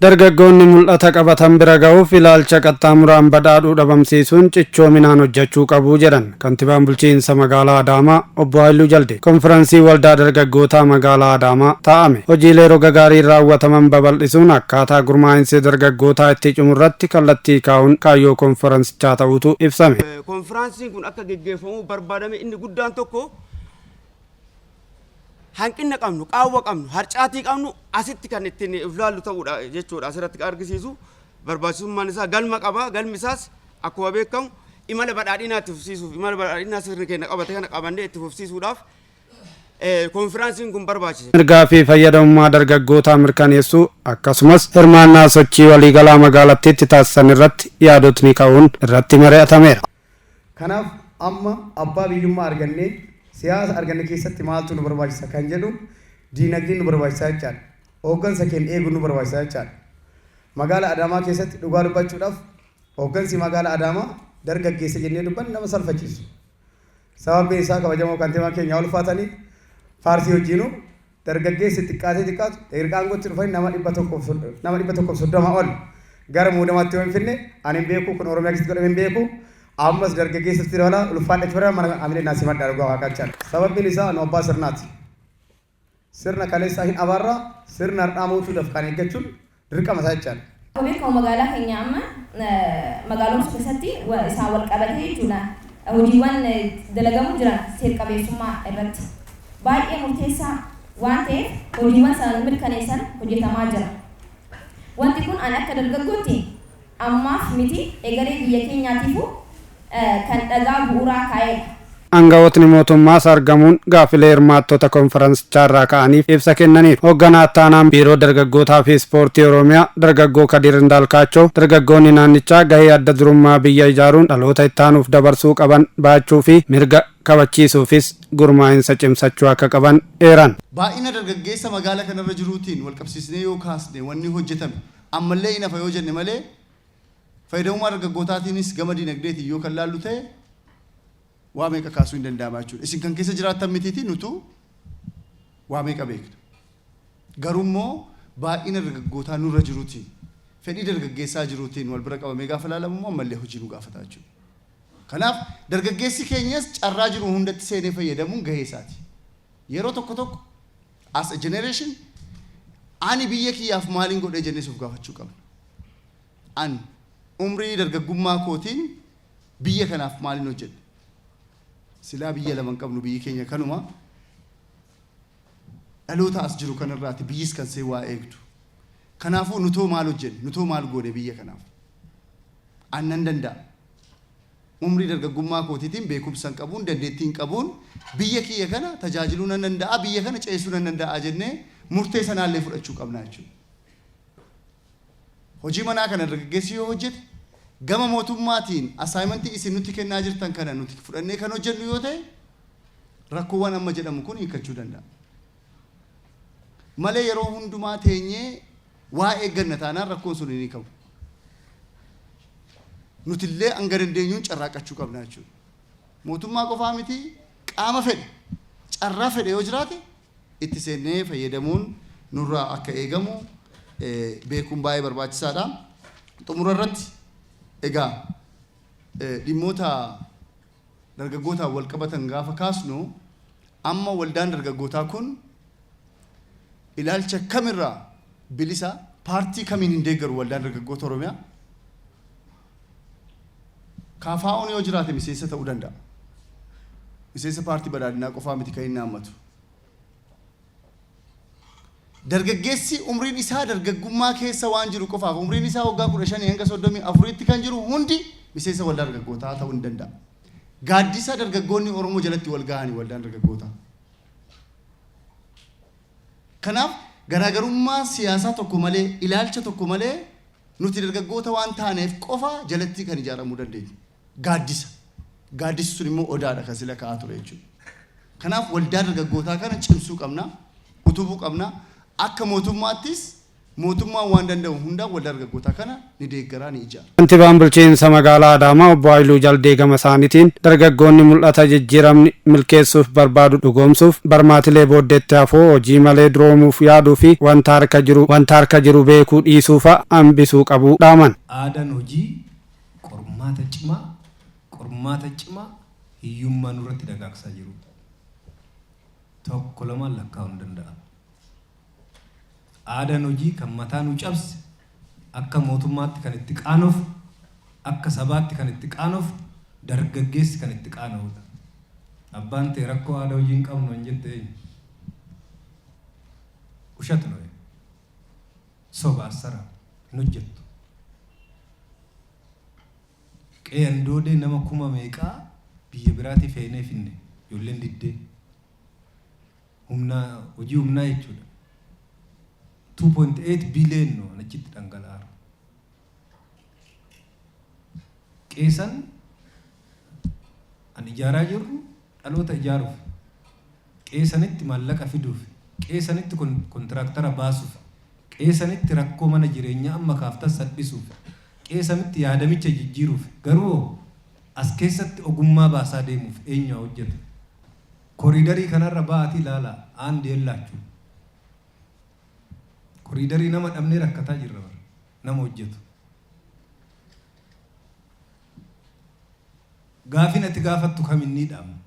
Dargaggoonni mul'ata qabatan bira ga'uuf ilaalcha qaxxaamuraan badhaadhuu dhabamsiisuun cichoominaan hojjechuu qabu jedhan Kantibaan Bulchiinsa Magaalaa Adaamaa Obbo Haayiluu Jaldee. Konfiransii Waldaa Dargaggootaa Magaalaa Adaamaa taa'ame hojiilee roga gaariin raawwataman babal'isuun akkaataa gurmaa'insi dargaggootaa itti cimurratti kallattii kaa'uun kaayyoo konfiransichaa ta'uutu ibsame. Konfiraansiin kun akka geggeeffamuuf barbaadame inni guddaan tokko hanqina qabnu, qaawwa qabnu, harcaatii qabnu asitti kan ittiin of laallu ta'uudha jechuudha. Asirratti kan argisiisu barbaachisummaan isaa galma qaba. Galmi isaas akkuma beekamu imala badhaadhinaa itti fufsiisuuf, imala badhaadhinaa sirni keenya qabate kana qabannee itti fufsiisuudhaaf konfiraansiin kun barbaachise. Mirgaa fi fayyadamummaa dargaggootaa mirkaneessuu akkasumas hirmaannaa sochii waliigalaa magaalattiitti taasisan irratti yaadotni ka'uun irratti mari'atameera. Kanaaf amma abbaa biyyummaa argannee siyaasa arganne keessatti maaltu nu barbaachisa kan jedhu diinagdeen nu barbaachisa jechaadha. Hooggansa keenya eeguun nu barbaachisa jechaadha. Magaala Adaamaa keessatti dhugaa dubbachuudhaaf hooggansi magaala Adaamaa dargaggeessa jennee dubbanne nama salfachiisu. Sababni isaa kabajamoo kantiibaa keenya ulfaatanii paartii wajjinuu dargaggeessi xiqqaatee xiqqaatu erga aangootti dhufanii nama 130 ol gara muudamaatti yoo hin finne ani hin beeku, kun Oromiyaa keessatti godhame hin beeku. Ammas dargaggeessatti dabalaa ulfaadha bara mana amilee naa simadhaa dhugaa waaqaa jechaadha. Sababni isaa nu abbaa sirnaati. Sirna kaleessaa hin abaarraa, sirna har'aa mootuudhaaf kan eeggachuun dirqama isaa jechaadha. Akkuma beekamu magaalaa keenya amma magaalomsuu keessatti isaan wal qabatee jechuudha, hojiiwwan dalagamu jiran seer-qabeessummaa irratti baay'ee murteessaa waan ta'eef hojiiwwan sana mirkaneessan hojjetamaa jira. Wanti kun ani akka dargaggootti ammaaf miti, egeree biyya keenyaatiifuu kan dhagaa bu'uuraa kaa'eedha. Aangawootni mootummaas argamuun gaafilee hirmaattota konfiransichaa ka'aniif ibsa kennaniiru. Hoogganaa ittaanaan Biiroo Dargaggootaa fi Ispoortii Oromiyaa dargaggoo Kadir Indaalkaachoo dargaggoonni naannichaa gahee adda durummaa biyya ijaaruun dhaloota ittaanuuf dabarsuu qaban baachuu fi mirga kabachiisuufis gurmaa'insa cimsachuu akka qaban eeran. Baay'ina dargaggeessa magaalaa kanarra jiruutiin wal qabsiisnee yoo kaasne, wanni hojjetame ammallee hin hafa yoo jenne malee, fayyadamummaa dargaggootaatiinis gama dinagdeetiin yoo kan laallu ta'e waa meeqa kaasuu hin danda'ama jechuudha. Isin kan keessa jiraattan mitiiti, nutu waa meeqa beekna. Garuu immoo baay'ina dargaggootaa nurra jiruutiin, fedhii dargaggeessaa jiruutiin wal bira qabamee gaafa ilaalamu immoo ammallee hojii nu gaafata jechuudha. Kanaaf dargaggeessi keenyas carraa jiru hundatti seenee fayyadamuun gahee isaati. Yeroo tokko tokko as a generation ani biyya kiyyaaf maaliin godhee jennee of gaafachuu qabna. Ani umrii dargaggummaa kootiin biyya kanaaf maaliin hojjedhe? Silaa biyya lama hin qabnu, biyyi keenya kanuma. Dhaloota as jiru kanarraati biyyis kan see waa eegdu. Kanaafuu nutoo maal hojjenne? Nutoo maal goone biyya kanaaf? Annan danda'a. Umrii dargaggummaa kootiitiin beekumsa hin qabuun, dandeettii hin qabuun biyya kiyya kana tajaajiluu nan danda'a, biyya kana ceesisuu nan danda'a jennee murtee sanaallee fudhachuu qabna jechuudha. Hojii manaa kana dargaggeessi yoo hojjete, gama mootummaatiin assignmentii isin nutti kennaa jirtan kana nuti fudhannee kan hojjennu yoo ta'e, rakkoowwan amma jedhamu kun hiikkachuu danda'a. Malee yeroo hundumaa teenyee waa eegganna taanaan rakkoon sun hin hiikamu. Nutillee hanga dandeenyuun carraaqqachuu qabna jechuudha. Mootummaa qofaa miti, qaama fedhe, carraa fedhe yoo jiraate itti seennee fayyadamuun nurraa akka eegamu beekuun baay'ee barbaachisaadha. Xumura irratti egaa dhimmoota dargaggootaan wal qabatan gaafa kaasnu, amma waldaan dargaggootaa kun ilaalcha kamirraa bilisa, paartii kamiin hin deeggaru waldaan dargaggoota Oromiyaa. KFO'n yoo jiraate miseensa ta'uu danda'a. Miseensa paartii badhaadhinaa qofaa miti kan inni haammatu. Dargaggeessi umriin isaa dargaggummaa keessa waan jiru qofaaf, umriin isaa waggaa 15 hanga 34tti kan jiru hundi miseensa waldaa dargaggootaa ta'uu ni danda'a. Gaaddisa dargaggoonni Oromoo jalatti wal gahanii waldaan dargaggootaa. Kanaaf garaagarummaa siyaasaa tokko malee, ilaalcha tokko malee, nuti dargaggoota waan taaneef qofa jalatti kan ijaaramuu dandeenyu. Gaaddisa. Gaaddisi sun immoo odaadha kan sila ka'aa ture jechuudha. Kanaaf waldaa dargaggootaa kana cimsuu qabna, utubuu qabna. Akka mootummaattis Mootummaan waan danda'u hundaan waldaa dargaggootaa kana ni deeggaraa, ni ijaara. Kantiibaan bulchiinsa magaalaa Adaamaa obbo Haayiluu Jaldee gama isaaniitiin dargaggoonni mul'ata jijjiiramni milkeessuuf barbaadu dhugoomsuuf barmaatilee booddeetti hafoo, hojii malee duroomuuf yaaduu fi wanta harka jiru beekuu dhiisuufa hambisuu qabu dhaaman. Aadaan hojii qormaata cimaa, qormaata cimaa hiyyummaa nurratti dagaagsaa jiru. Tokko lamaan lakkaa'uu hin danda'amu. Aadaan hojii kan mataa nu cabse, akka mootummaatti kan itti qaanof, akka sabaatti kan itti qaanof, dargaggeessi kan itti qaana'udha. Abbaan ta'e rakkoo aadaa hojii hin qabnu hin jette eenyu? Ushatu ነው. Soba assara hin hojjettu. Qe'ee andoodee nama 5000 biyya biraatii feenee finne, ijoolleen diddee. Humnaa hojii humnaa jechuudha. 2.8 billion no achitti dhangala'aa. Qeesan an ijaaraa jirru dhaloota ijaaruuf, qeesanitti maallaqa fiduuf, qeesanitti kontiraaktara baasuuf, qeesanitti rakkoo mana jireenyaa amma kaaftan salphisuuf, qeesanitti yaadamicha jijjiiruuf, garuu as keessatti ogummaa baasaa deemuuf eenyu haa hojjetu? Koriidarii kanarra ba'aatii ilaalaa aan deellaachuu. Koriidarii nama dhabnee rakkataa jirra bara nama hojjetu. Gaafin ati gaafattu kam inni dhaabna.